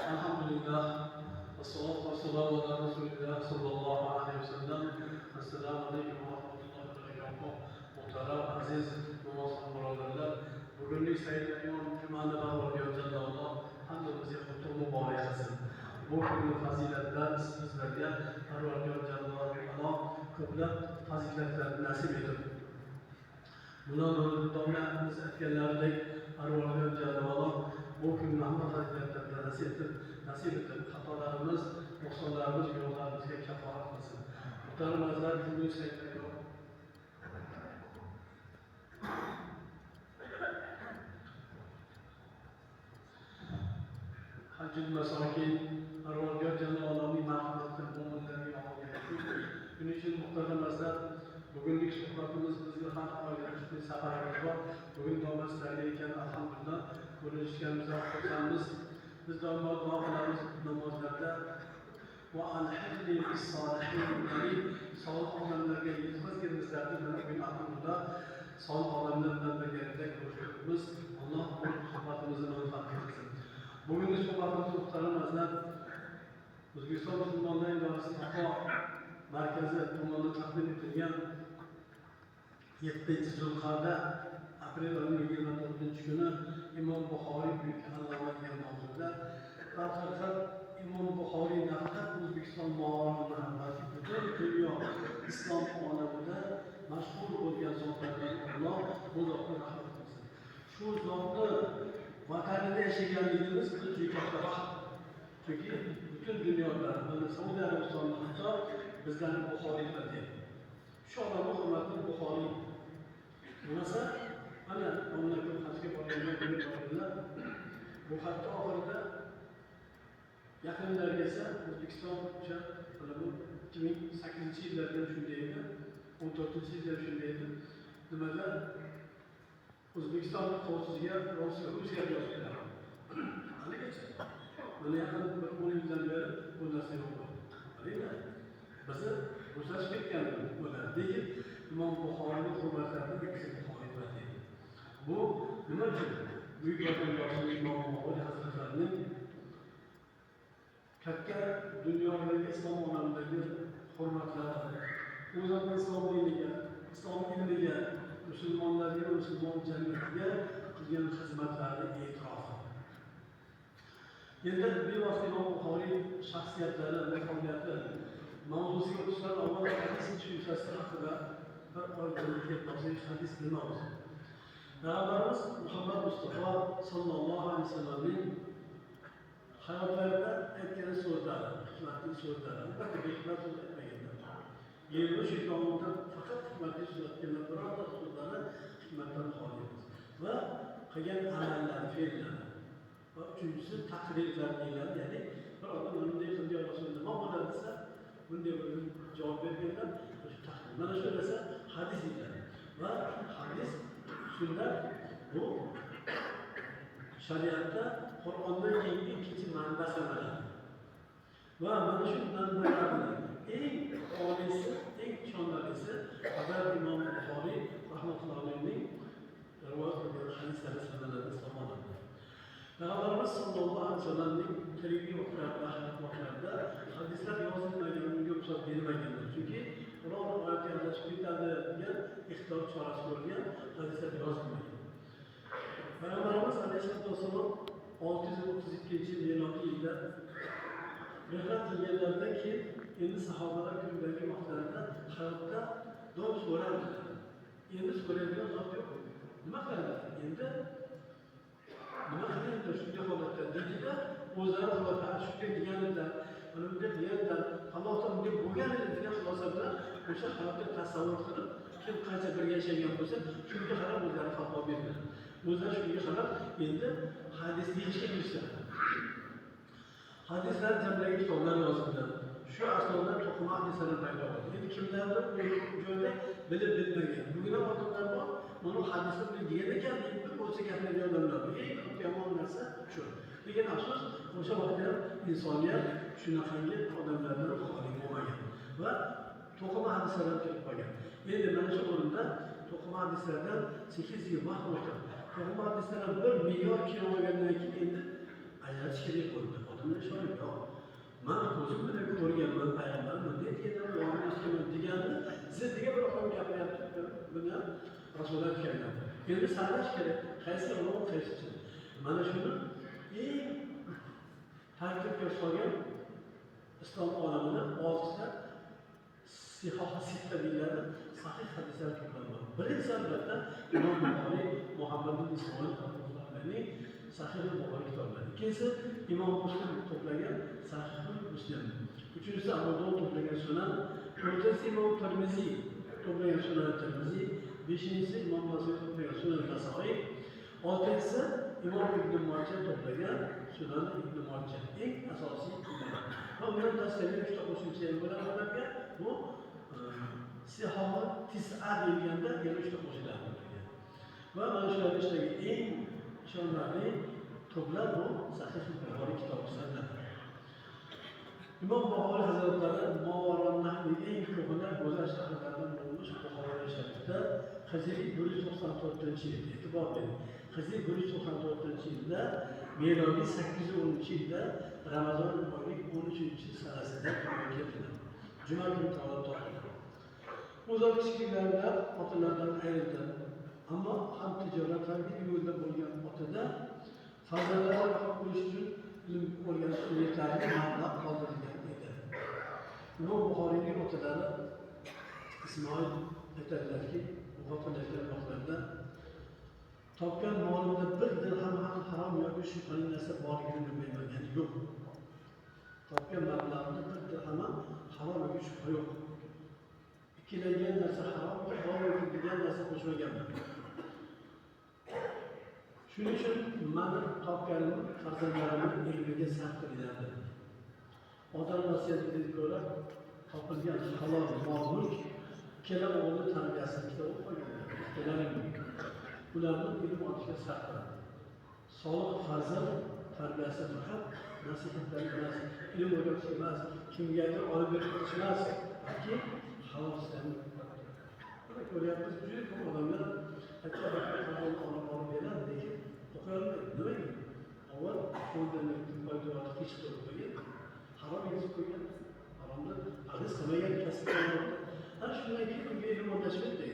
Alhamdulillah. Vassalatu vesselamu ala Resulillah sallallahu aleyhi ve sellem. Esselamu aleyküm ve rahmetullahi ve berekatuhu. Muhterem aziz namazlı birodarlar, bugungi Sayyid Imom jumani Parvardigor Jalla Alloh hammamizga qutlug' muborak qilsin. Bu kunni fazilatlar bizlarga Parvardigor Jalla Alloh ko'plab fazilatlarni nasib etib, Bundan domlamiz aytganlaridek Parvardigor Jalla Alloh bu kunni hamma fazilatlarni nasib etib, xatolarimiz, nuqsonlarimiz, gunohlarimizga kaforat qilsin. Muhtaram azizlar, bugun Sayyid Imom Hajjul masokin Parvardigor Jalla Allohning marhamati mo'minlarga olgan. Shuning uchun, muhtaram azizlar, bugungi suhbatimiz bizni har oyda shunday safarimiz bor. Bugun doimo sizlarga ekan, alhamdulillah, ko'rishganimizdan xursandmiz. Biz doimo duo qilamiz namozlarda va alhiqni bis solihin, ya'ni solih odamlarga yetkazgin bizlarni. Mana bugun, alhamdulillah, solih odamlar bilan birgalikda ko'rishibmiz. Alloh bu suhbatimizni manfaatli qilsin. Bugungi suhbatimiz, muhtaram azizlar, O'zbekiston musulmonlar idorasi Taqvo markazi tomonidan taqdim etilgan 7 Zulqa'da, aprel oyining 24-kuni Imom Buxoriy buyuk alloma degan mavzuda. Darhaqiqat, Imom Buxoriy nafaqat O'zbekiston maorifida, balki butun dunyo islom olamida mashhur bo'lgan zotlardan. Alloh bu zotga rahmat qilsin. Shu zotni vatanida yashaganligimiz biz uchun katta baxt. Chunki butun dunyoda, mana Saudiya Arabistonida hatto bizlarni Buxoriylar deydi. Shu odamni hurmatli Buxoriy. Bo'lmasa, mana domla ko'p hajga borganlar bilib borganlar, bu hafta oxirida yaqinlargacha O'zbekiston o'sha mana bu 2008-yillarda shunday edi, 14-yilda shunday edi. Nimada O'zbekiston qovsiga Rossiya, Rusiya yozib keladi. Haligacha. Mana yaqin bir 10 yildan beri bu narsa yo'q bo'ldi. Qaranglar, bizni ruslashib ketgan ular. Lekin Imom Buxoriyni hurmatlarini bizni Buxoriy deydi. Bu nima uchun? Buyuk vatandoshimiz Imom Buxoriy hazratlarining katta dunyodagi, islom olamidagi hurmatlari, u zotni islom diniga, islom ilmiga, musulmonlarga va musulmon jamiyatiga qilgan xizmatlarini e'tirofi. Endi bevosita Imom Buxoriy shaxsiyatlari, faoliyati mavzusiga o'tishdan avval hadis tushunchasi haqida bir oydinlik keltirsak, hadis nima o'zi? Payg'ambarimiz Muhammad Mustafa sallallohu alayhi vasallamning hayotlarida aytgan so'zlari, hikmatli so'zlari, albatta behikmat so'z aytmaganlar. 23 yil davomida faqat hikmatli so'z aytganlar, birorta so'zlari hikmatdan xoli emas. Va qilgan amallari, fe'llari. Va uchinchisi taqrirlar deyiladi, ya'ni bir odam bunday qildi, yo Rasululloh, nima bo'ladi desa, bunday bir javob berganlar, shu taqrir. Mana shu narsa hadis deyiladi. Va hadis, sunnat bu shariatda Qur'ondan keyingi ikkinchi manba sanaladi. Va mana shu manbalarni eng oliysi, eng ishonarlisi Hazrat Imom Buxoriy rahmatullohi alayhining rivoyat qilgan hadislari sanaladi islom olamida. Payg'ambarimiz sollallohu alayhi vasallamning tiriklik vaqtlarida, hayot vaqtlarida hadislar yozilmagan, unga ruxsat bermaganlar. Chunki Qur'on oyatga adashib ketadi degan ehtiyot chorasi ko'rilgan, hadislar yozilmagan. Payg'ambarimiz alayhissalatu vassalom 632 milodiy yilda rihlat qilganlaridan keyin endi sahobalar kundagi vaqtlarida hayotda doim so'rardilar. Endi so'raydigan zot yo'q. Nima qiladi? Endi nima qilyapti shunday holatda deydida, o'zlari xulosa shunday deganidan, mana bunday qilganidan, Alloh bunday bo'lgan edi degan xulosa bilan o'sha hayotni tasavvur qilib, kim qancha birga yashagan bo'lsa, shunga qarab o'zlari fatvo bergan. O'zlari shunga qarab endi hadis yig'ishga kirishdi. Hadislar jamlagan kitoblar yozildi. Shu asnoda to'qima hadislar paydo bo'ldi. Endi kimlardir u joyda bilib bilmagan. Bugun ham odamlar bor, buni hadisni bunday degan ekan deb o'zicha gapiradigan odamlar bor. Eng ko'p yomon narsa shu. Lekin afsus, o'sha vaqtda ham insoniyat shunaqangi odamlardan xoli bo'lmagan va to'qima hadislar ham kelib qolgan. Endi mana shu o'rinda to'qima hadislardan 8 yil vaqt o'tib, to'qima hadislardan bir me'yor kelib olgandan keyin endi ajratish kerak bo'ldi. Odamlar ishonib, yo'q, man ko'zim bilan ko'rganman, payg'ambar bunday aytganlar, ularni eshitganman deganni ziddiga bir odam gapiryapti, buni ham Rasululloh aytganlar. Endi saralash kerak, qaysi yolg'on, qaysi chin. Mana shuni eng tartibga solgan islom olamini oltita sihoh sitta deyiladi, sahih hadislar to'plangan. Birinchisi albatta Imom Buxoriy Muhammad ibn Ismoil rahmatullohi Sahih Buxoriy kitoblari. Ikkinchisi Imom Muslim to'plagan Sahih Muslim. Uchinchisi Abu Dovud to'plagan Sunan. To'rtinchisi Imom Termiziy to'plagan Sunan Termiziy. Beshinchisi Imom Nasoiy to'plagan Sunan Nasoiy. Oltinchisi Imom Ibn Moja to'plagan Sunan Ibn Moja. Eng asosiy to'plama. Va undan tashqari uchta qo'shimcha ham bo'ladi ularga. Bu Sihohi Tis'a deyilganda yana uchta qo'shiladi ularga. Va mana shularning ichidagi eng ishonarli to'plam bu Sahih Buxoriy kitobi hisoblanadi. Imom Buxoriy hazratlari Movarounnahrning eng ko'hna go'zal shaharlaridan bo'lmish Buxoro sharifda Hijriy 194-yil, e'tibor bering, Hijriy 194-yilda, milodiy 810-yilda Ramazon oyining 13-sanasida dunyoga keldilar. Juma kuni tavallud topdilar. U zot kichikliklarida otalaridan ayrildi. Ammo ham tijorat ham ilm yo'lida bo'lgan otada farzandlari bo'lish uchun ilm o'rganish yetarli mablag' qoldirilgan edi. Imom Buxoriyning otalari Ismoil aytadilarki, vafot qilayotgan vaqtlarida topgan molimda bir dirham ham harom yoki shubhali narsa borligini bilmayman, ya'ni yo'q. Topgan mablag'imda bir dirham ham harom yoki shubha yo'q. Ikkilangan narsa harom, bor yoki degan narsa qo'shmaganman. Shuning uchun mani topganim farzandlarimni ilmiga sarf qilinadi. Odam vasiyatiga ko'ra topilgan halol mol-mulk ikkala o'g'ilni tarbiyasini ikkita o'g'il qolganlar, ikkalaring ularni ilm olishga sarf qiladi. Solih farzand tarbiyasi faqat nasihatlar emas, ilm o'rgatish emas, kimgadir olib berib qilish emas, balki halol ishlarni. Mana ko'ryapmiz, juda ko'p odamlar halol olib olib beradi, lekin o'qiy olmaydi. Nimaga? Avval qo'ldan poydevori qiyshiq qilib qo'ygan, harom yezib qo'ygan, haromni parhez qilmagan, kasb qilmayapti. Ana shundan keyin unga ilm o'rgatishmaydi.